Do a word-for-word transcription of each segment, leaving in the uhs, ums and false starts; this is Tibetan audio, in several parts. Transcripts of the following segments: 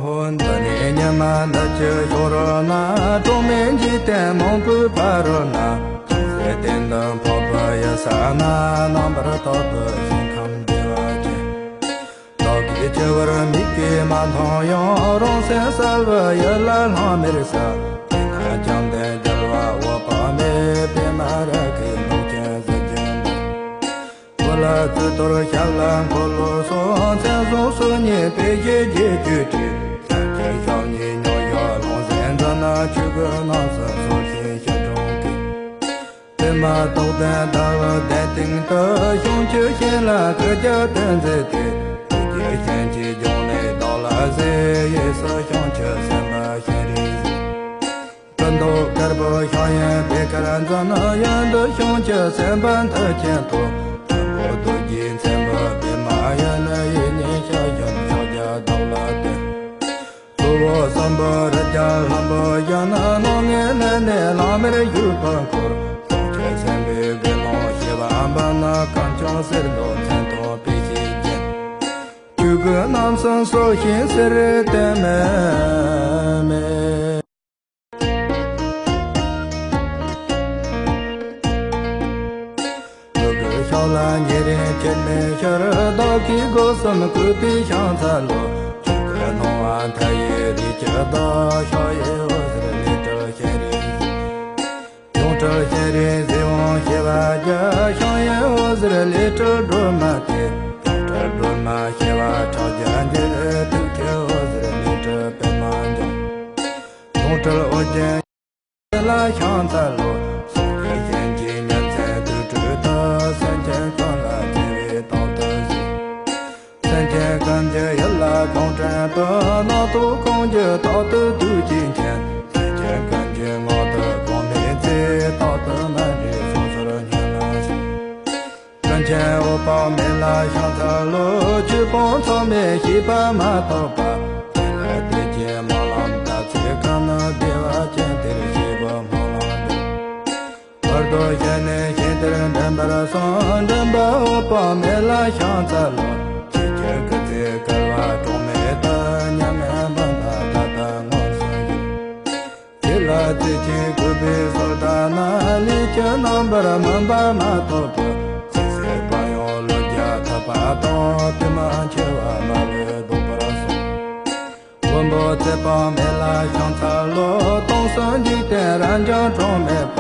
ཧོ། འདི་ནས་ཉི་མ་འདི་ཕྱི་ཤོར་ན། གྲོགས་མེད་འཇིག་རྟེན་མང་པོའི་ཕ་རོལ་ན། ཅུང་ཟད་གཏན་དུ་འཕགས་པའི་ཡུལ་ས་ན། རྣམ་པར་དག་པའི་ཞིང་ཁམས་བདེ་བ་ཅན། བདག་གིས་ཅི་བར་མིག་གིས་མ་མཐོང་ཡང་། རང་སེམས་གསལ་བའི་ཡུལ་ལ་ལྷང་ངེར་གསལ། དེ་ན་བཅོམ་ལྡན་རྒྱལ་བ་འོད་དཔག་མེད། པདྨ་རཱ་གའི་ནོར་ཅན་གཟི་བརྗིད་འབར། གོ་ལ་གཙུག་ཏོར་ཞབས་ལ་འཁོར་ལོ་སོགས། མཚན་བཟང་སོ་གཉིས་སྤེལ་གྱི་རྗེས་སུ་བྲིས། སངས་རྒྱས་ཞབས་གཉིས་མཉམ་བཞག་ལྷུང་བཟེད་འཛིན། ཆོས་གོས་རྣམ་གསུམ་གསོལ་ཞིང་ཞི་ཁྲོ་གུས། པདྨ་རྟོགས་ལྡན་ཟླ་བའི་གདན་སྟེང་དུ། བྱང་ཆུབ་ཤིང་ལ་གུས་ཀྱང་དོན་མཛད་དེ། ཐུགས་རྗེའི་སྤྱན་གྱིས་སྒྱུ་ལུས་བདག་ལ་གཟིགས། གཡས་སུ་བྱང་ཆུབ་སེམས་དཔའ་ཤཱ་རིའི་གཟིགས། སྐུ་མདོག་དཀར་པོ་ཤིང་ཡོན་པད་དཀར་འཛིན། གཡོན་དུ་བྱང་ཆུབ་སེམས་དཔའ་མཐུ་ཆེན་ཐོབ། མཐོན་པོ་རྡོ་རྗེའི་མཚན་པོ་པདྨ་ཡིན། ཡིད་བརྙན་ཞལ་བཞུགས་ཕྱག་རྒྱ་བདག་ལ་སྟོན། གཙོ་བོ་གསུམ་པོ་རིགས་བརྒྱ་ལྷུན་པོ་བཞིན། སྣང་ངེ་ལྷན་ནེ་ལྷམ་མེར་བཞུགས་པར་འཁོར། བྱང་ཆུབ་སེམས་དཔའི་དགེ་སློང་བྱེ་བ་འབུམ། གངས་ལྗོངས་གསེར་མདོག་མཚན་མཐོང་དཔེ་བྱད་ཅན། ཆོས་གོས་རྣམ་གསུམ་གསོལ་ཞིང་གསོལ་ཏེ་མི་མེད། ལུ་གུ་ཤོག་ལ་ཉེ་རིང་ཁྱད་མེད་ཕྱིར། བདག་གིས་སྒོ་གསུམ་གུས་པས་ཕྱག་འཚལ་ལོ། ཆོས་གོས་སྣང་བ་མཐའ་ཡས་རིགས་ཀྱི་བདག། ཕྱག་གཡས་འོད་ཟེར་ལས་སྤྲུལ་ཤཱ་རིའི་གཟིགས། གཡོན་གྲལ་ཤཱ་རིའི་གཟིགས་དབང་བྱེ་བ་བརྒྱ། ཤིང་གཡོན་འོད་ཟེར་ལས་སྤྲུལ་སྒྲོལ་མ་སྟེ། གཡོན་གྲལ་སྒྲོལ་མ་བྱེ་བ་ཕྲག་བརྒྱ་འགྱེད། ཐུགས་ཀྱི་འོད་ཟེར་ལས་སྤྲུལ་པདྨ་འབྱུང་། གཡོན་གྲལ་ཨོ་རྒྱན་ལ་ཕྱག་འཚལ་ལོ། སངས་རྒྱས་གཞན་གྱི་ཉིན་མཚན་དུས་དྲུག་ཏུ། སེམས་ཅན་ཀུན་ལ་བརྩེ་བས་དོན་དུ་གཟིགས། སེམས་ཅན་ཀུན་གྱི་ཡིད་ལ་དོན་དྲན་པའི། རྣམ་རྟོག་གང་གིས་རྟག་ཏུ་སྡུག་བགྱིད་མཁན། སེམས་ཅན་ཀུན་གྱི་ངང་དུ་གོང་མའི་ཚེ། རྟག་ཏུ་མ་འདྲེས་སོ་སོར་ཉམས་ལ་གཟིགས། ཀུན་མཁྱེན་འོད་དཔག་མེད་ལ་ཕྱག་འཚལ་ལོ། ཆོས་སྤོང་ཚད་མེད་ཤེས་པ་མ་ཐོབ་པ། དེ་ལ་དད་ཅིང་སྨོན་ལམ་བཏབ་ཚད་ཀུན། བདེ་བ་ཅན་དེར་སྐྱེས་བུ་སྨོན་ལམ་འདི། བར་དོ་གཞན་ནས་གཞན་དེར་འདྲེན་པར་གསུངས། འདྲེན་པ་འོད་དཔག་མེད་ལ་ཕྱག་འཚལ་ལོ། ཆོས་ཀྱི་སྐུ་ཚེ་བསྐལ་པ་གྲངས་མེད་དུ། མྱ་ངན་འབུམ་པ་ད་ལྟ་མངོན་སུམ་བཞུགས། དེ་ལ་བརྩེ་ཅིང་གུས་པས་གསོལ་བཏབ་ན། ལས་ཀྱི་རྣམ་པར་སྨིན་པ་མ་ཐོབ་པའི། ཇི་སྲིད་བར་ཡང་བློ་རྒྱ་ཐག་པ་དང་། དེ་མ་མཆིས་པ་མ་ལུས་བཟློག་པར་གསུངས། མགོན་པོ་ཚེ་དཔག་མེད་ལ་ཕྱག་འཚལ་ལོ། སྟོང་གསུམ་འཇིག་རྟེན་རབ་འབྱམས་གྲངས་མེད་པ།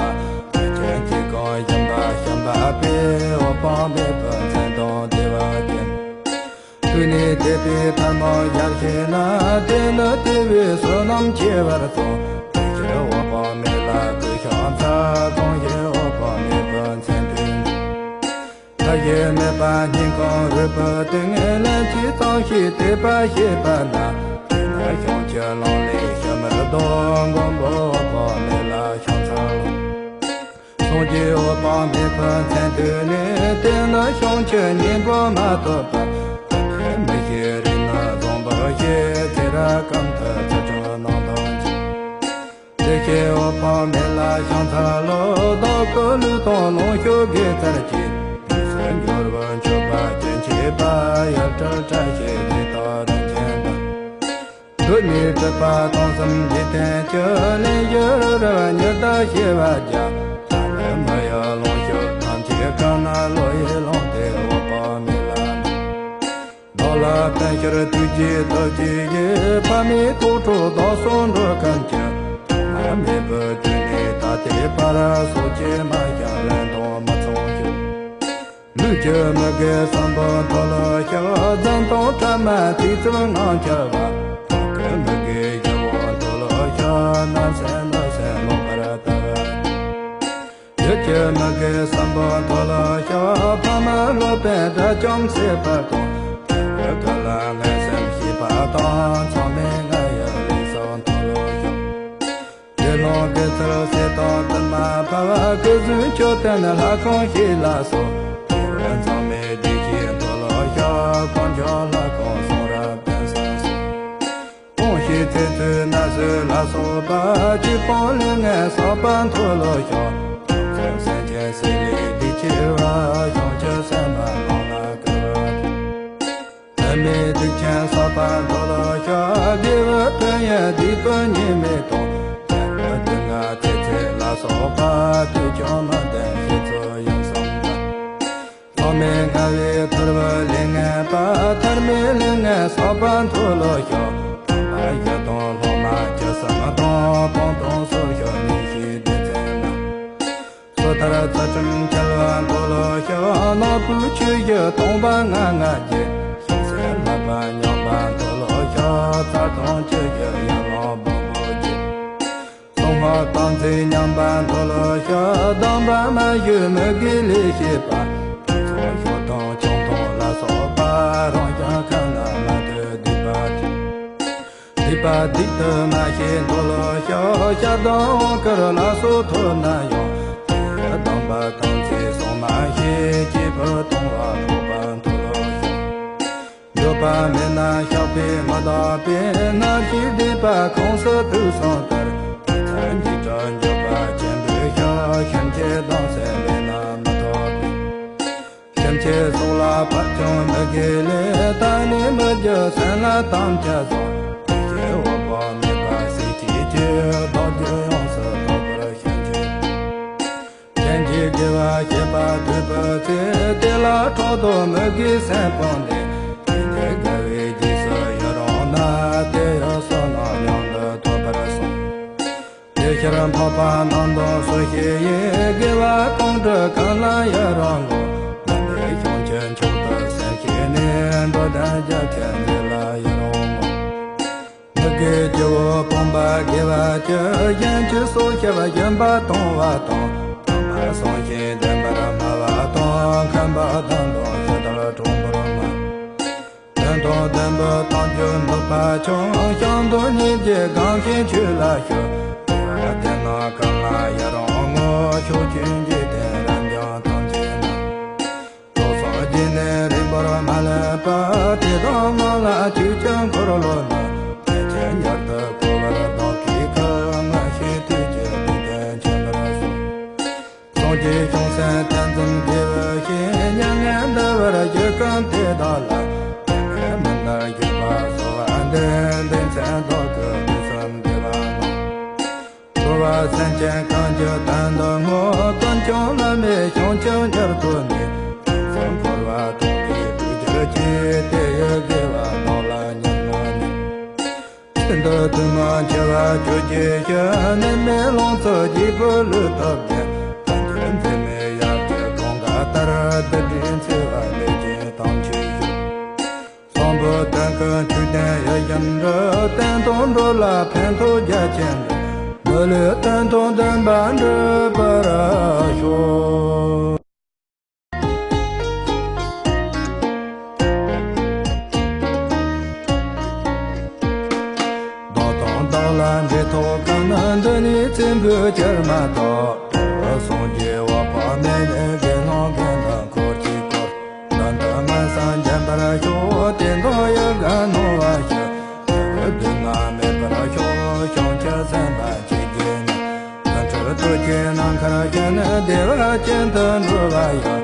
ཐེག་ཆེན་གྱི་གོ་སྦྱིན་པ་བྱིན་པ་སྤེལ། འོད་དཔག་མེད་པའི་མཚན་དང་བདེ་བ་ཅན། ཐུགས་ནི་དད་པའི་ཐལ་མོ་སྦྱར་ཞིག་ན། དེ་ནི་དེ་བས་བསོད་ནམས་ཆེ་བར་མཐོང་། དེ་ཕྱིར་འོད་དཔག་མེད་ལ་གུས་ཕྱག་འཚལ། གང་ཞིག་འོད་དཔག་མེད་པའི་མཚན་ཐོས་ནས། མཐའ་ཡས་མེད་པ་སྙིང་ཁོང་རུས་པའི་གཏིང་། ལན་གཅིག་ཙམ་ཞིག་དད་པ་བྱས་པ་ན། དེ་ནི་བྱང་ཆུབ་ལམ་ལས་ཕྱིར་མི་ལྡོག། མགོན་པོ་འོད་དཔག་མེད་ལ་ཕྱག་འཚལ་ལོ། སངས་རྒྱས་འོད་དཔག་མེད་པའི་མཚན་ཐོས་ནས། དེ་ནི་བྱང་ཆུབ་སྙིང་པོ་མ་ཐོབ་པར། ཐ་སྙད་མི་ཤེས་རིགས་རྣམས་བཟང་པོར་ཤེས། ཚེ་རབས་ཀུན་ཏུ་ཚུལ་ཁྲིམས་རྣམ་དག་བྱས། བདེ་གཤེགས་འོད་དཔག་མེད་ལ་ཕྱག་འཚལ་ལོ། བདག་གི་ལུས་དང་ལོངས་སྤྱོད་དགེ་རྩར་གྱིས། དུས་སུ་འབྱོར་བར་མཆོད་པ་རྒྱུན་ཆད་པ། ཡུལ་གྲུ་བཀྲ་ཤིས་རི་དྭགས་རིན་ཆེན་དང་། འདོད་ནི་སྒྲིབ་པ་སྟོང་གསུམ་འཇིག་རྟེན་གྱི། ལེན་ཞིང་རི་རབ་ཉི་ཟླ་བྱེ་བ་བརྒྱ། ལྷ་མི་ཡི་ལོངས་སྤྱོད་ཐམས་ཅད་ཀུན། བློ་ཡིས་བླངས་ཏེ་འོད་དཔག་མེད་ལ་འབུལ། བདག་ལ་ཕན་ཕྱིར་ཐུགས་རྗེས་བསྟོད་ཅིག་ཡོད། ཕ་མའི་ཐུགས་སྤྲོ་བདག་སོགས་འགྲོ་ཀུན་གྱི། ཐོག་མ་མེད་པའི་དུས་ནས་ད་ལྟའི་བར། སྲོག་གཅོད་མ་བྱིན་ལན་དང་མི་མཚུངས་ཤིང་། ལུས་ཀྱི་མི་དགེ་གསུམ་པོ་མཐོལ་ལོ་བཤགས། རྫུན་དང་ཕྲ་མ་ཚིག་རྩུབ་ངག་འཁྱལ་བ། བདག་གི་མི་དགེ་བཞི་པོ་མཐོལ་ལོ་བཤགས། བརྣབ་སེམས་གནོད་སེམས་ལོག་པར་ལྟ། ཡིད་ཀྱི་མི་དགེ་གསུམ་པོ་མཐོལ་ལོ་བཤགས། ཕ་མ་བསླུ་བའི་དགྲ་བཅོམ་བྱེད་པ་དང་། དགེ་བའི་བཀའ་ལ་ངན་སེམས་བྱེད་པ་དང་། མཚམས་མེད་ལྔ་ཡི་ལས་སོགས་མཐོལ་ལོ་བཤགས། དགེ་སློང་དགེ་ཚུལ་བྱེད་དང་དུ་མ་བབ། སྐུ་གཟུགས་མཆོད་རྟེན་ལྷ་ཁང་བཞེངས་ལ་སོགས། དགེ་བའི་མཚམས་མེད་སྡིག་བྱས་མཐོལ་ལོ་བཤགས། དཀོན་མཆོག་ལྷ་ཁང་གསུང་རབ་དཔལ་གསུམ་སོགས། སྤོང་ཞིང་ཚེ་ཚུལ་ན་ཟུག་ལ་སོགས་པ། ཅི་སྤོང་ལུས་ངན་བསགས་པ་མཐོལ་ལོ་བཤགས། ཕྱོགས་བཅུའི་སེམས་ཅན་སྲེད་ལུས་སྡིག་ཕྱིར་བ། བྱང་ཆུབ་སེམས་དཔའ་ཀློང་ལ་བསྐུལ་བ་དང་། དམན་པའི་སྡིག་ཅན་བསགས་པ་མཐོལ་ལོ་བཤགས། དགེ་ སྡིག་པ་ཉེས་དམིགས་དང་། བྱ་རུང་སྡུག་བསྔལ་ཚེ་ཚད་ལ་སོགས་པ། དུས་ཀྱང་མི་ལྡན་ཞིག་ཚུལ་ཡོངས་སུ་འགལ། ལྷག་མེད་ལྔ་བའི་ཐུར་བུ་ལས་ངན་པ། ཐར་མེད་ལས་ངན་བསགས་པ་མཐོལ་ལོ་བཤགས། དམ་པ་བཞི་དང་སློབ་མ་བཅུ་གསུམ་དང་། སྤངས་དང་སོར་བཤགས་ཉེས་བྱས་སྡེ་ཚན་རྣམས། སོ་ཐར་ཚུལ་ཁྲིམས་འཆལ་བ་མཐོལ་ལོ་བཤགས། ནག་པོའི་ཆོས་བཞི་སྟོང་པ་ལྔ་ལྔ་བརྒྱད། ཞིང་གསུམ་བསླབ་པ་ཉམས་པ་མཐོལ་ལོ་བཤགས། ཚར་དང་བཅུ་བཞི་ཡན་ལག་སྦོམ་པོ་བརྒྱད། གསང་སྔགས་དམ་ཚིག་ཉམས་པ་མཐོལ་ལོ་བཤགས། སྡོམ་པ་མ་ཞུས་མི་དགེའི་ལས་བྱས་པ། ཕུང་སོགས་ཤོར་དང་ཆང་འཐུང་ལ་སོགས་པ། རང་བཞིན་ཁ་ན་མ་ཐོས་སྡིག་པ་ཅན། སྡིག་པ་སྡིག་ཏུ་མ་ཤེས་མཐོལ་ལོ་བཤགས། གཤགས་དང་དབང་བསྐུར་ལ་སོགས་ཐོབ་ན་ཡང་། དེ་ཡི་སྡོམ་པ་དམ་ཚིག་སྲུང་མ་ཤེས། སྐྱེས་བུ་གཏོང་བ་ལྷག་པ་མཐོལ་ལོ་བཤགས། འགྱོད་པ་མེད་ན་བཤགས་པས་མི་འདག་པས། རྣམ་ཤེས་སྡིག་པ་ཁོངས་སུ་ཐུག་སོང་ལྟར། དེ་ཚེ་འཇིགས་སྐྲག་འགྱོད་པ་ཆེན་པོས་བཤགས། ཤིན་ཏུ་སྡོམ་སེམས་མེད་ན་མི་ཐོབ་པས། ཕྱིན་ཆད་སྲོག་ལ་བབ་ཀྱང་མི་དགེའི་ལས། ད་ནི་མི་བགྱིད་སེམས་ལ་དམ་བཅའ་བཟུང་། དེ་ཕྱིར་འོད་དཔག་མེད་པ་སྲས་བཅས་ཀྱིས། བདག་རྒྱུད་ཡོངས་སུ་རྟོགས་པར་ཤོག་ཅིག། ལྷན་ཅིག་དགེ་བ་བྱེད་པ་ཐོས་པའི་ཚེ། དེ་ལ་ཕྲག་དོག་མི་དགེའི་སེམས་སྤངས་ཏེ། དེ་ནས་དགེ་བའི་རྗེས་སུ་ཡི་རང་ན། དེ་ཡི་བསོད་ནམས་མྱང་འདས་ཐོབ་པར་གསུངས། དེ་ཕྱིར་འཕགས་པ་རྣམས་དང་སུ་ཞིག་ཡིན། དགེ་བ་གང་བསྒྲུབས་གང་ལ་ཡི་རང་ངོ་། དམ་པའི་ཞིང་ཆེན་མཆོག་ཏུ་སེམས་བསྐྱེད་ནས། འགྲོ་དོན་རྒྱ་ཆེན་འདི་ལ་ཡི་རང་ངོ་། མི་དགེ་བཅུ་བོ་སྤོང་བ་དགེ་བ་བཅུ། གཞན་ཆོས་སོགས་བྱ་བ་སྦྱིན་པ་གཏོང་བ་དང་། དམ་པ་གསུམ་བཞིན་བསྟེན་པར་སྨྲ་བ་དང་། མཁན་པོ་དམ་དང་ཞི་དུལ་གྲོགས་པོར་སྨྲ། དོན་དང་ལྡན་པའི་དམ་ཆོས་འདོད་པ་ཆུང་། ཞང་དུ་སྙིང་རྗེ་གང་ཞིག་ཆོས་ལ་ཞུགས། དེ་ཡང་དེ་རྣམས་ཀུན་ལ་ཡི་རང་ངོ་། ཕྱོགས་བཅུའི་འཇིག་རྟེན་རབ་འབྱམས་ཐམས་ཅད་ན། ལོ་གསུམ་བརྒྱུད་ནས་རིང་པོར་མ་ལུས་པར། དེ་དག་རྣམས་ལ་ཆོས་ཀྱི་འཁོར་ལོ་ནི། ཕན་ཕྱིར་མྱུར་དུ་བསྐོར་བར་བདག་གིས་བསྐུལ། མངོན་ཤེས་ཐུགས་ཀྱིས་དེ་དོན་མཁྱེན་པར་གསོལ། སངས་རྒྱས་བྱང་སེམས་ཐོས་བསམ་དགེ་བའི་ཞིང་། མྱ་ངན་འདའ་བར་བགྱིད་ཀུན་དེ་དག་ལ། ཡང་དག་མིན་འདའ་བགྱིད་པར་གསོལ་བ་འདེབས། དེ་མཚན་བདག་གིས་དུས་གསུམ་བདེ་བ་གནང་། འཁོར་བ་སེམས་ཅན་གང་གི་དོན་དུ་བསྔོ། ཀུན་ཀྱང་བླ་མེད་བྱང་ཆུབ་མྱུར་ཐོབ་ནས། ཕུན་སུམ་འཁོར་བ་ཐོབ་པའི་ཐུགས་རྒྱུད་ཀྱིས། དེ་ཡི་དགེ་བ་བདག་ལ་མྱུར་བསྔོ་ནས། ཤིན་ཏུ་དུས་མང་འཆི་བ་གྱུར་ཅིག་ཤོག །ནད་མེད་ལོངས་སུ་སྐྱེས་བུ་ལུས་ཐོབ་ཀྱི། ཕན་ཕྱིར་འཛད་མེད་ཡབ་ཀྱི་གྲངས་ཀ་ལྟར། འདི་འདྲའི་འཚེ་བ་ལས་ཀྱང་དམ་ཆོས་ཤོག །གསང་ཕུ་སྟོན་ཁའི་མཆོད་རྟེན་ཡིད་བཞིན་རུ། བསྟན་དང་འགྲོ་ལ་ཕན་ཐོགས་རྒྱ་ཆེན་འགྲུབ། མི་ལུས་དོན་དང་ལྡན་པ་འགྲུབ་པར་ཤོག ། བདག་དང་བདག་ལ་འབྲེལ་ཐོགས་གང་། འདི་ནས་ཚེ་འཕོས་ཕྱིར་མ་ལྡོག །སངས་རྒྱས་འོད་དཔག་མེད་ནས། དགེ་སློང་ཀུན་ལ་འཁོར་གྱིས་བསྐོར། མདུན་དུ་མངོན་སུམ་འབྱོན་པར་ཤོག །དེ་དག་ཡིད་དགའ་སྣང་བ་ཞིག །སྐྱེ་བོ་སྡུག་བསྔལ་མེད་པར་ཤོག །བྱང་ཆུབ་སེམས་དཔའ་ཆོས་ཀྱི་གནས། དོན་གྲུབ་ཐུགས་ཀྱི་རྣམ་མཁར་བཞུགས། བདེ་བ་ཅན་དུ་འགྲོ་བ་ཡང་།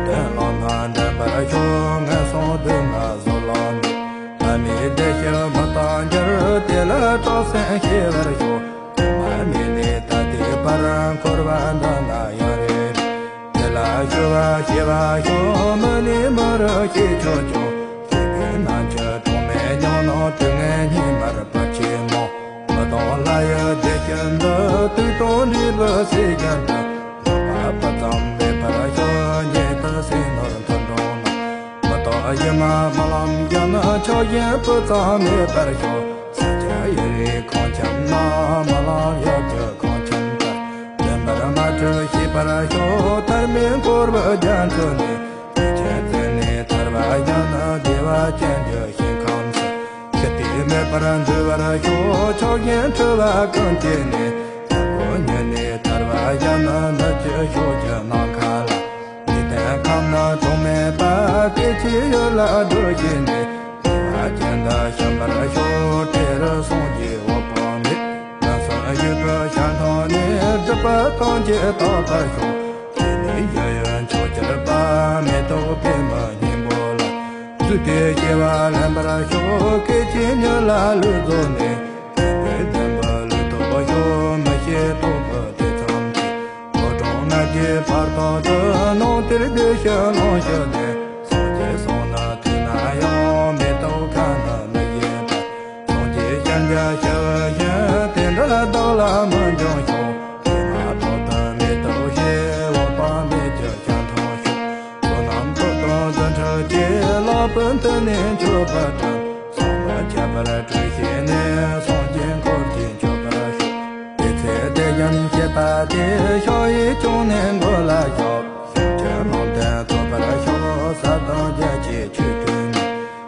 དོན་བློ་ལ་འདྲེན་པར་ཤོག །ངན་སོང་སྡུག་བསྔལ་གཟུགས་ལ་མེད། ལྷ་མིའི་བདེ་གཤེགས་མི་རྟག་འགྱུར། དེ་ལ་སྲོག་ཤིང་སྐྱེ་བར་ཤོག །ཐོག་མ་མེད་ནས་ད་ལྟའི་བར། འཁོར་བ་འདི་ན་ཡང་རེ་རེ། དེ་ལ་སྤྱོད་པ་ཤེས་པར་ཤོག །མི་ནུས་མི་རུང་ཤེས་ཆོག་ཀྱང་། ཤེས་པས་རྣམ་འགྱུར་གྲངས་མེད་མྱོང་། ནང་དུས་ངན་སྙིགས་མར་བབས་ཆེན་མོ། མི་ལྡོག་ལྷ་ཡི་བདེ་སྐྱིད་འདི། དུག་དང་འདྲེས་པའི་སྲིད་རྒྱུན་དུ། ལྡོག་པ་སྤུ་ཙམ་མེད་པར་ཤོག །ཉེ་དུ་ཟས་ནོར་མཐུན་གྲོགས་རྣམས། མི་ལྡོག་ཡིད་མ་རྨི་ལམ་བཞིན། ཆགས་ཞེན་སྤུ་ཙམ་མེད་པར་ཤོག །ཟག་བཅས་ཡུལ་ལས་ཁོང་ཁྱིམ་ན། རྨི་ལམ་ཡུལ་གྱི་ཁོང་ཁྱིམ་ལྟར། བདེན་པར་མ་གྲུབ་ཤེས་པར་ཤོག །ཐར་མེད་འཁོར་བའི་རྒྱ་མཚོ་ནས། ཐེག་ཆེན་བཙལ་ནས་ཐར་པ་ཡང་ན། བདེ་བ་ཅན་གྱི་ཞིང་ཁམས་སུ། ཤི་དུས་མེད་པར་འདུལ་བར་ཤོག །ཆགས་ཞེན་འཁྲི་བ་ཀུན་བཅད་ནས། ཐར་པ་ཉིད་ནས་ཐར་པ་ཡང་ན། ནུབ་ཀྱི་ཕྱོགས་ཀྱི་ནམ་མཁའ་ལ། ལུས་རྟེན་ཁམས་ན་གྲངས་མེད་པ། སྐྱེ་འཆིའི་ཡུལ་ལ་སྒྲོལ་བྱས་ནས། བདེ་བ་ཅན་དུ་ཕྱིན་པར་ཤོག །དེ་རུ་སངས་རྒྱས་འོད་དཔག་མེད། ལམ་གསུམ་བཞུགས་པའི་ཞལ་མཐོང་ནས། སྒྲིབ་པ་ཐམས་ཅད་དག་པར་ཤོག །དེ་ནས་ཡུལ་ཡུལ་མཆོག་གྱུར་པ། མེ་ཏོག་པདྨའི་སྙིང་པོ་ལ། བཞུགས་པའི་སྐྱེ་བ་ལེན་པར་ཤོག །སྐད་ཅིག་ཉིད་ལ་ལུས་རྫོགས་ནས། བར་དོ་དུ་ནང་དེར་བདེ་ཞིང་ལོངས་སྤྱོད་ནས། སངས་རྒྱས་སོང་ན་དུས་ན་ཡང་མེ་ཏོག་ཁ་ན་མི་ཡིན་པ། སངས་རྒྱས་ཤཱཀྱ་ཞི་བ་ཡིན། དེ་འདྲ་བདག་ལ་མི་འབྱུང་ཤོག་དེ་མ་ཐག་ཏུ་མེ་ཏོག་བཞད། འོད་དཔག་མེད་ཀྱི་ཞིང་ཐོབ་ཤོག་བསོད་ནམས་མཐུ་དང་རྫུ་འཕྲུལ་གྱིས། ལྷག་པའི་མཐུ་ནི་མཆོད་པར་བགྲང་། བསམ་པ་ཁྱད་པར་སྤྲོས་བྱས་ནས། སངས་རྒྱས་འཁོར་གྱིས་མཆོད་པར་ཤོག་དེ་ཚེ་དེ་བཞིན་གཤེགས་པ་དེས། ཕྱག་གཡས་བརྐྱང་ནས་མགོ་ལ་བཞག་བྱིན་གྱིས་བརླབས་ཏེ་ཐོབ་པར་ཤོག་བསགས་སྡང་རྒྱ་ཆེ་ཆོས་སྤྱོད་ནས།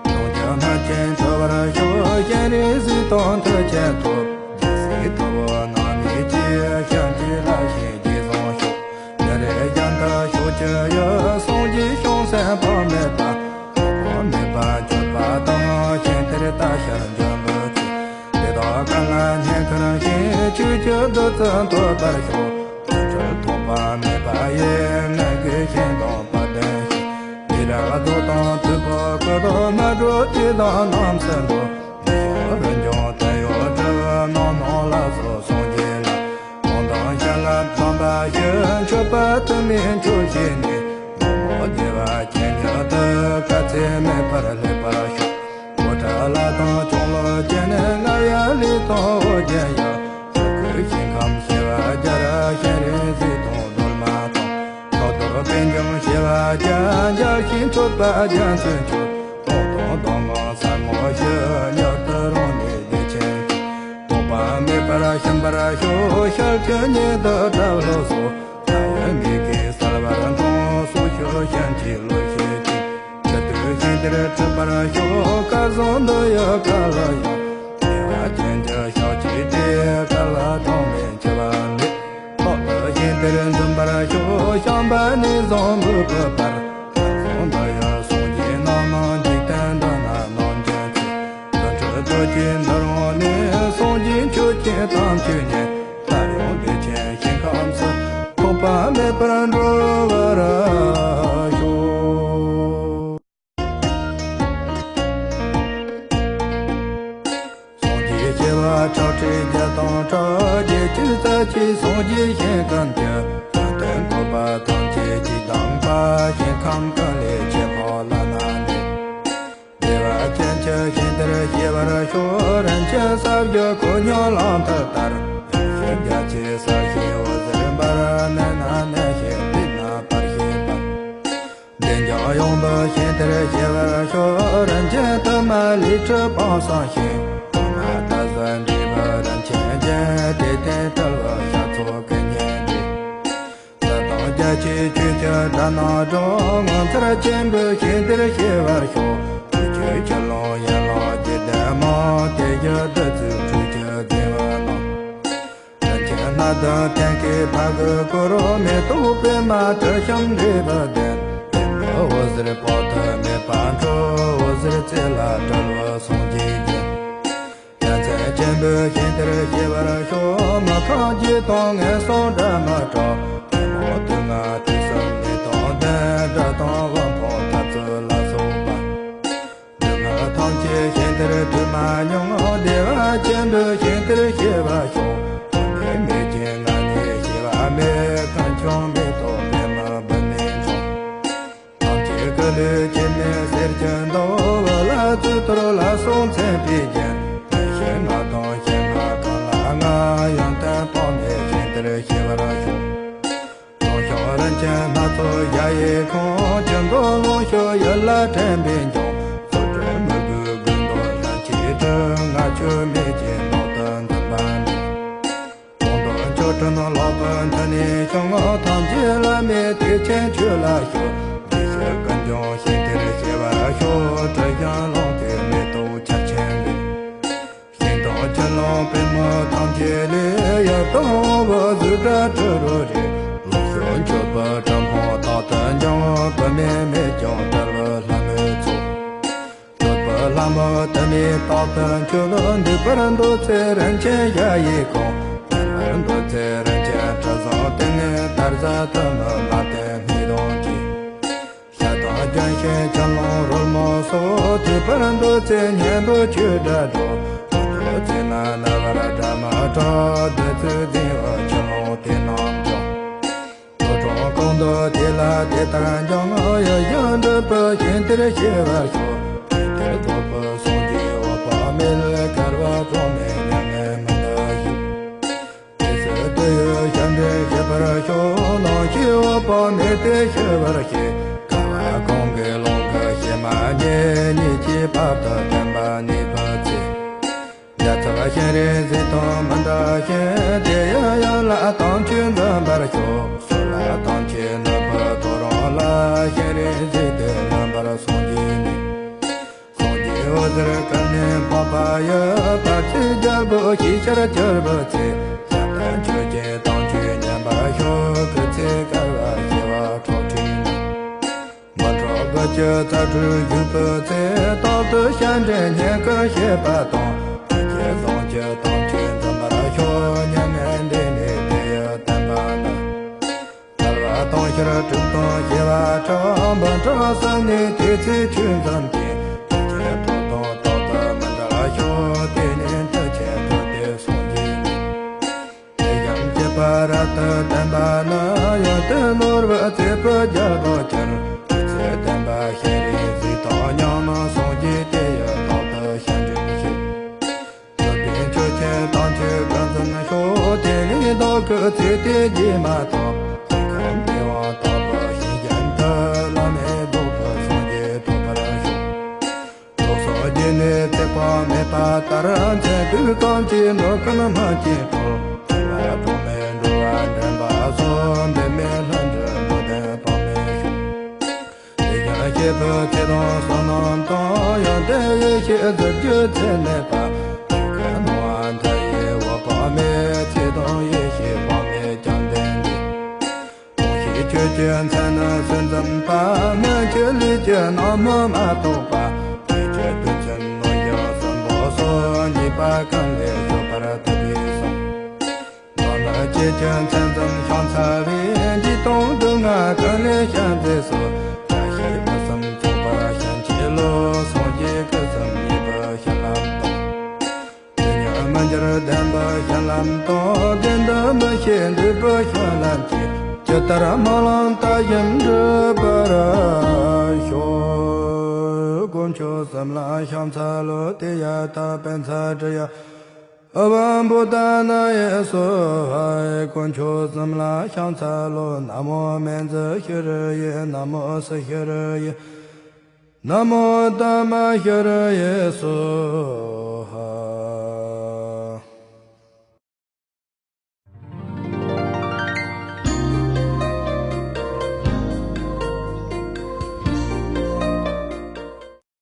གདུང་རྒྱུད་སྨིན་ཅིང་གྲོལ་བར་ཤོག་གཞན་རིགས་གཟུགས་དང་མཐུ་ཅན་ཐོབ། རྒྱལ་སྲས་ཐུ་བོ་ནགས་མོས་ཀྱི། ཞབས་ཀྱིས་བརླབས་ཤིང་རྗེས་བཟུང་ཤོག་འདི་རུ་གཞན་དུ་ཕྱོགས་ཀྱི་ཡུལ། སངས་རྒྱས་བྱང་སེམས་དཔག་མེད་པ། དཔག་མེད་པ་མཆོད་པ་དང་། ཞིང་དེར་བལྟ་ཕྱིར་འབྱོན་པའི་ཚེ། དེ་དག་གང་ལ་བསྙེན་ཁར་ཞུགས། ཆོས་ཀྱི་བདུད་རྩི་འཐོབ་པར་ཤོག་དུག་སྦྲུལ་ཐོགས་པ་མེད་པ་ཡི། མངལ་སྒོའི་ཞིང་དང་དཔལ་ལྡན་ཞིང་། མི་རབས་རྫོགས་དང་དུས་བབ་ཀུན། སྨིན་གྲོལ་དུས་དང་རྣམ་སྲས་འགྲོ། མི་ཤོར་རིན་འབྱུང་དོན་ཡོད་གྲུབ། རྣམ་སྣང་ལ་སོགས་སངས་རྒྱས་ལ། དབང་དང་བྱིན་རླབས་དམ་པ་ཞིག་མཆོད་པ་དུ་མས་མཆོད་བྱས་ནས། མོག་མོག་བདེ་བ་ཅན་ཉིད་དུ། དཀའ་ཚེགས་མེད་པར་སླེབས་པར་ཤོག་སྒོ་ཁྲ་ལ་དྭགས་ལྕང་ལོ་ཅན། རྔ་ཡབ་ལི་དང་ཨོ་རྒྱན་ཡང་། ཡུལ་ཁུལ་ཞིང་ཁམས་ཞི་བ་རྒྱལ། ཤིང་རིས་གཟིག་དང་སྒྲོལ་མ་དང་། མཆོག་གྲུབ་པད་འབྱུང་ཞི་བ་རྒྱལ། འཇའ་ཤིང་མཆོད་པ་རྒྱ་མཚོའི་མཆོག་སྟོང་དང་སྟོང་ངོ་ཟབ་མོ་ཞིག་མྱུར་དུ་རང་ལས་འདས་ཕྱིར་ཤོག་དོགས་པ་མེད་པར་ཕྱིན་པར་ཤོག་ཤར་ཕྱོགས་ཉིད་དུ་གྲོལ་ལོ་སོགས། ད་ཡོད་མི་དགེ་བསལ་བར་མཐོང་། སུ་ཞིག་ཞིང་གི་ལུས་ཤེས་ཀྱིས། ཕྱི་དུས་ཞིང་དེར་ཁྲིད་པར་ཤོག་སྐལ་བཟང་འདི་ཡི་སྐལ་ལ་ཡང་། བདེ་བ་ཅན་གྱི་ཞག་གཅིག་སྟེ། སྐལ་བ་གྲངས་མེད་འཆི་བ་མེད། ཐོག་ཏུ་ཞིང་དེར་འཛིན་པར་ཤོག་བྱམས་པ་ནི་བཟང་པོའི་བུ་བར། སྐལ་བཟང་འདི་ཡི་སངས་རྒྱས་རྣམས། འཇིག་རྟེན་འདི་ན་རྣམ་འབྱོན་ཚེ། དུར་ཁྲོད་ཐོག་གི་འདུ་རུང་ནས། སངས་རྒྱས་ཆོས་ཀྱི་དམ་ཆོས་ཉན། སླར་ཡང་བདེ་ཆེན་ཞིང་ཁམས་སུ། ཐོགས་པ་མེད་པར་འགྲོ་བར་ཤོག་སངས་རྒྱས་བྱེ་བ་ཁྲག་ཁྲིག་བརྒྱ་སྟོང་ཕྲག་བརྒྱད་ཅུ་རྩ་གཅིག་སངས་རྒྱས་ཞིང་ཁམས་ཀྱི། ཡོན་ཏན་བཀོད་པ་ཐམས་ཅད་ཀྱིས་གདམས་པ། ཞིང་ཁམས་ཀུན་ལས་ཆེས་མཐོ་ལ་ན་ནི། བདེ་བ་ཅན་གྱི་ཞིང་དེར་སྐྱེ་བར་ཤོག་རིན་ཆེན་ས་བརྒྱད་གོ་སྙོམས་ལམ་དུ་དར། ཡངས་ཤིང་རྒྱ་ཆེ་ས་གཞི་འོད་ཟེར་འབར། གནས་ན་གནས་ཤིང་དེ་ན་བར་ཤིང་འབར། བདེ་འཇམ་ཡངས་པའི་ཞིང་དེར་སྐྱེ་བར་ཤོག་རིན་ཆེན་དུ་མ་ལི་ཁྲི་སྤང་བསམ་ཤིང་། དུ་མ་ད་གཟོད་འབྲས་བུ་རིན་ཆེན་ཅན། དེ་སྟེང་སྤྲུལ་པའི་ཞག་ཚོགས་ཀུན་བརྙེས་ཏེ། གསེར་དང་རྒྱ་ཆེའི་ཆོས་ཀྱི་སྒྲ་རྣམས་སྒྲོག་ངོ་མཚར་ཆེན་པོའི་ཞིང་དེར་སྐྱེ་བར་ཤོག་དུས་ཀྱི་ཆུ་ཀླུང་ཡན་ལག་བརྒྱད་ལྡན་མ། དེ་བཞིན་བདུད་རྩིའི་ཁྲུས་ཀྱི་རྫིང་བུ་རྣམས། རིན་ཆེན་སྣ་བདུན་མཐིང་གི་ཕ་གུས་བསྐོར། མེ་ཏོག་པདྨ་དྲི་ཞིམ་འབྲས་བུ་ལྡན། པདྨོ་འོད་ཟེར་དཔག་ཏུ་མེད་པ་འཕྲོ། འོད་ཟེར་རྩེ་ལ་གྲོལ་བའི་སངས་རྒྱས་ཀྱི། རྒྱལ་མཚན་ཆེན་པོའི་ཞིང་དེར་སྐྱེ་བར་ཤོག་མི་ཁོང་བརྒྱད་དང་ངན་སོང་སྒྲ་མི་གྲགས། ཐལ་མོ་དུག་ལྔ་དུག་གསུམ་ནད་དང་ལྡན། དགྲ་དང་དབུལ་ཕོངས་འཐབ་རྩོད་ལ་སོགས་པ། སྡུག་བསྔལ་ཐམས་ཅད་ཞིང་དེར་དུ་མ་མྱོང་། བདེ་བ་ཅན་པའི་ཞིང་དེར་སྐྱེ་བར་ཤོག་དྲི་མེད་མེ་ལྕེ་ལྔ་ནི་ཞི་བ་མེད། ཁང་ཆུང་མེ་ཏོག་པདྨ་འབུམ་ནས་འཁྲུངས། ཐམས་ཅད་སྐུ་ལུས་སྐྱེ་མེད་གསེར་གྱི་མདོག་དབུ་ལ་ཚུལ་གཏོར་ལ་སོགས་མཚན་དཔེས་བརྒྱན། བདེན་བཞི་ལྔ་དང་བཞི་ལྔ་གང་ལ་ལྔ། ཡོན་ཏན་དཔག་མེད་ཞིང་དེར་སྐྱེ་བར་ཤོག་ལོངས་ཤོག་རིན་ཆེན་སྣ་ཚོགས་གཞལ་ཡས་ཁང་། ཆུ་འདོད་ལོངས་སྤྱོད་ཡུལ་ལ་དྲན་པས་འབྱུང་། རྫུ་འཕྲུལ་མོས་གུས་ཀུན་ཏུ་ལྷན་ཅིག་སྤྲུལ། ལྔ་མཆོད་མེ་ལྕེ་ནོར་དུ་འཛིན་པ་འདྲ། གོང་དུ་མཆོག་སྤྲིན་ལོག་པའི་མཐིལ་ནས་ཕྱུང་། ཐམས་ཅད་བླ་མེད་ཐེག་ཆེན་ཆོས་ལ་ཞུགས། དེ་ཕྱིར་ཀུན་འབྱུང་ཞིང་དེར་སྐྱེ་བར་ཤོག་དྲི་ཞིམ་ལོངས་སྤྱོད་མེ་ཏོག་ཆར་ཆེན་ལས། ཞིང་དང་ཆུ་ཀླུང་པདྨོ་ཐམས་ཅད་ལས། ཡབ་དང་འོག་གཟུགས་སྒྲ་དྲི་རོ་རེག་ལོངས་སྤྱོད་མཆོད་པའི་དྲིམ་ཕུང་རྟག་ཏུ་འབྱུང་། བུད་མེད་མེད་ཀྱང་གྲོལ་བའི་ལྷ་མོའི་ཚོགས། སྤྱོད་པའི་ལྷ་མོ་དུ་མས་རྟག་ཏུ་མཆོད། འདུས་པར་འདོད་ཚེ་རིན་ཆེན་གཞལ་ཡས་ཁང་། ཉན་པར་འདོད་ཚེ་རིན་ཆེན་དྲི་བཟང་སྟེང་ནས། དར་ཟབ་དུ་མའི་མ་བསྟེན་སྣོད་དང་བཅས། ཞལ་དང་ལྗོན་ཤིང་ཆུ་ཀླུང་རོལ་མོ་སོགས། ཐོས་པར་འདོད་ཚེ་སྙན་པོ་ཆོས་སྒྲ་སྒྲོག་འདོད་ཚེ་ན་རྣ་བར་སྒྲ་མི་གྲག་བདུད་རྩིའི་རྫིང་བུ་ཆུ་ཀླུང་དེ་རྣམས་ཀྱང་། ལྷོ་ཕྱོགས་ཀོང་ དེ་ལ་དེ་ལྟར་འཇམ་དབྱངས་ཡི་ཡང་འདྲི་པ་ཞིང་དེར་སྐྱེ་བར་ཤོག་དེ་དེར་ཐོབ་པའི་སངས་རྒྱས་འོད་དཔག་མེད་ལས་སྐལ་བ་གྲངས་མེད་མྱ་ངན་མི་འདའ་ཞིང་། དེ་ཚེ་དུ་ཡི་ཞབས་འདྲེན་བྱེད་པར་ཤོག་ནམ་ཞིག་འོད་དཔག་མེད་དེ་ཤི་བར་བྱེད། ཀ་བ་གང་གི་ཀློང་གི་གཤེད་མ་ཉིད་གཉིས་ཀྱིས་བར་དུ་བསྟན་པ་གནས་པའི་ཚེ། རྒྱལ་ཚབ་སྤྱན་རས་གཟིགས་དང་མི་འདའ་ཞིང་། དེ་ཡང་ཡར་ལ་དམ་ཆོས་འཛིན་པར་ཤོག་ཟུར་ལ་དམ་ཆོས་ནོར་བུ་ཐོ་རངས་ལ། སྤྱན་རས་གཟིགས་དེ་རྣམ་པར་སངས་རྒྱས་ནས། སངས་རྒྱས་འོད་ཟེར་ཀུན་ནས་འཕགས་པ་ཡི། བར་ཆད་རྒྱལ་པོ་ཞི་ཕྱིར་གྱུར་པའི་ཚེ། ཞབས་བརྟན་ཆོས་ཀྱི་དམ་ཆོས་ཉན་པར་ཤོག་སྐུ་ཚེ་བསྐལ་པ་བྱེ་བ་ཁྲག་ཁྲིག་ནང་། མི་འཕྲོག་བུ་ཁྱུ་ཚ་ཁྲོད་བཞུགས་པའི་ཚེ། རྟག་ཏུ་སྤྱན་འདྲེན་བསྙེན་བཀུར་བྱེད་པ་དང་། བུ་ཁྱུ་བཟང་ཁྱུ་དམ་ཆོས་འཛིན་པར་ཤོག་མྱ་ངན་འདས་ནས་དེ་ཡི་བསྟན་པ་ནི། དལ་བ་དང་ཕྱིར་དྲུག་དང་བྱེ་བ་ཕྲག་འབུམ་ཕྲག་གསུམ་ནས་དེ་ཚེ་ཆོས་འཛིན་ཏེ། དེ་ཚེ་ཁྲོ་དང་རྟག་ཏུ་མི་འབྲལ་ཤོག་དེ་ནས་མཐུ་ཆེན་ཐོབ་སྟེ་སངས་རྒྱས་ནས། དེ་ཡང་བསྐྱེད་པ་རབ་ཏུ་བརྟན་པ་ནི། ཡོན་ཏན་ནོར་བུ་བརྩེགས་པའི་རྒྱལ་པོར་གྱུར། དེ་ཚེ་བསྟན་པ་སྤྱན་རས་གཟིགས་དང་མཉམ། སངས་རྒྱས་དེ་ཡི་ཐོག་ཏུ་སྤྱན་འདྲེན་བྱེད། ཡོན་ཏན་ཆོས་ཅན་དམ་ཆོས་ཀུན་འཛིན་ཤོག་དེ་ནས་བདག་གི་ཚེ་དེ་རྗེས་མ་ཐོབ། ཚེ་ཁམས་འདས་པའང་ཐོབ་པའི་ཞིང་གཞན་དུ། བླ་མེད་རྫོགས་པའི་སངས་རྒྱས་ཐོབ་པར་ཤོག་ཚོགས་བསགས་རྒྱུ་ནི་ཚེ་དཔག་མེད་པ་ལྟར། མཚན་དུས་ཙམ་གྱི་འགྲོ་ཀུན་སྨིན་ཅིང་གྲོལ། འཁོར་བ་གྲངས་མེད་འགྲོ་བ་འདྲེན་པ་སོགས། འབད་མེད་ལྷུན་གྲུབ་འགྲོ་དོན་དཔག་མེད་ཤོག་དེ་ཡང་སྐྱེས་བུ་ཚེ་དང་བསོད་ནམས་དང་། ཡོན་ཏན་ཡེ་ཤེས་གཟི་བརྗིད་ཚད་མེད་པ། དེ་ཀུན་སྣང་བ་མཐའ་ཡས་འོད་དཔག་མེད། ཚེ་དང་ཡེ་ཤེས་དཔག་མེད་ཀྱང་ལྡན་ཏེ། གང་ཞིག་ཆོས་ཀྱི་མཚན་ནི་སུས་འཛིན་པ། སྔོན་གྱི་ལས་ཀྱི་སྣང་མུན་མ་རྟོགས་པ། དེ་ཕྱིར་དུས་མཚན་ནོར་གཞི་གསུམ་པོ་སོགས། ཉེས་པ་ཀུན་ལས་སྐྱོབ་པར་ཐུབ་པས་སོ། ནོར་ནི་སྐྱེས་ཀྱི་མཚན་ཙམ་ཤིང་ཚ་བའི། འཇིག་དང་སྡུག་བསྔལ་ཀུན་ལས་བྱང་མཛད་སོ། བཀྲ་ཤིས་ཕུན་སུམ་ཚོགས་པར་བྱིན་གྱིས་རློབས། སངས་རྒྱས་སྐུ་གསུམ་ཡིད་བཞིན་ལམ་དང་། དུས་མཉམ་མི་འགྱུར་བདེན་པའི་བྱིན་རླབས་དང་། བདེན་དུ་མི་ཤེས་འདུས་པའི་བྱིན་རླབས་ཀྱིས། ཇི་ལྟར་སྨོན་ལམ་བཏབ་བཞིན་འགྲུབ་པར་ཤོག་དཀོན་མཆོག་གསུམ་ལ་ཕྱག་འཚལ་ལོ། ཏདྱ་ཐཱ། པཉྩ་དྲི་ཡ། ཨ་བ་བོ་དྷ་ན་ཡེ་སྭཱ་ཧཱ། དཀོན་མཆོག་གསུམ་ལ་ཕྱག་འཚལ་ལོ། ན་མོ་མཉྫུ་ཤྲཱི་ཡེ། ན་མོ་སུ་ཤྲཱི་ཡེ། ན་མོ་དྷརྨ་ཤྲཱི་ཡེ་སྭཱ་ཧཱ།